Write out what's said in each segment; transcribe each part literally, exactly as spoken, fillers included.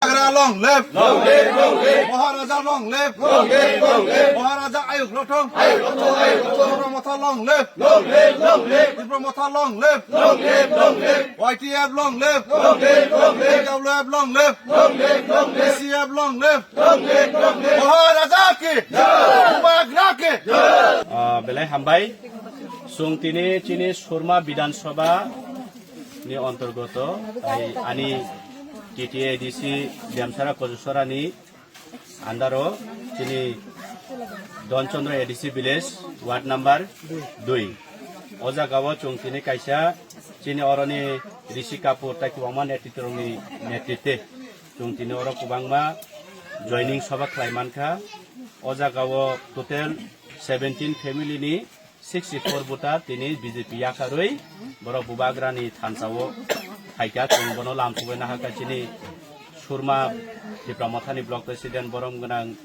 Bubagra long live. Long live, long live. Maharaja long live. Long live, long live. Maharaja Ayuk Lothong. Ayuk Lothong, Ayuk Lothong. Tipra Motha long live. Long live, long live. Tipra Motha long live. Long live, long live. Y T F long live. Long live, long live. T W F long live. Long live, long live. T C F long live. Long live, long live. Maharaja ki. Jai. Bubagra ki. Jai. Ah, belai hambai. Chwng tini chini Surma Bidhan Sabha ni antargoto, tai ani T T A A D C Demsara Kojusora ni under o chini Donchandra A D C village ward number dui. O jaga o chwng tini kaisa chini oroni Rishi Kapoor tai kwbangma netritwrokni netritwe chwng tini oro kwbangma joining sabha khlai mankha. O jaga o total seventeen family ni sixty four voter tini B J P yakarwi borok Bubagrani thansa o phaikha, chwng bono lam sugwi nahakha chini Surma Tipra Mothani block president borom gwnang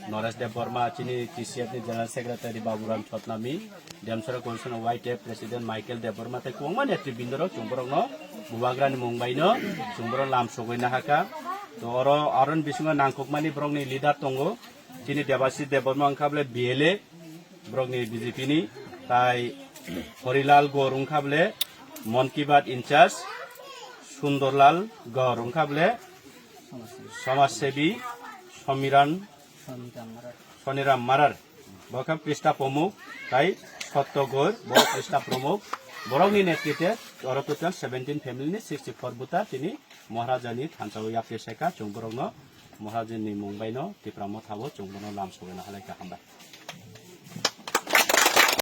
Naresh Debbarma, chini T C F ni general secretary Baburam Chotnami, Demsara Commission Y T F president Michael Debbarma tei kwbangma netribindorok chwng borokno Bubagrani mung baino chwng borok lam sugwi nahakha. To oro aron bisingo nangkukmani borokni leader tongo, chini Debashis Debbarma wngkha bole B L A, borokni B J P ni, tai Horilal Gaur wngkha bole Mann Ki Baat in charge, Sundorlal Gaur wngkha bole Samaj Sebi, Somiran, Soniram Marar, bo khe Krista Pramukh, tai Sotto Gaur, bo Krista Pramukh, borokni netritwe oro total seventeen family ni sixty four voter tini Maharaja ni thansa o yapri saikha, chwng borokno Maharaja ni mung baino Tipra Motha o chwng bono lam sugwi nahalaikha, hambai.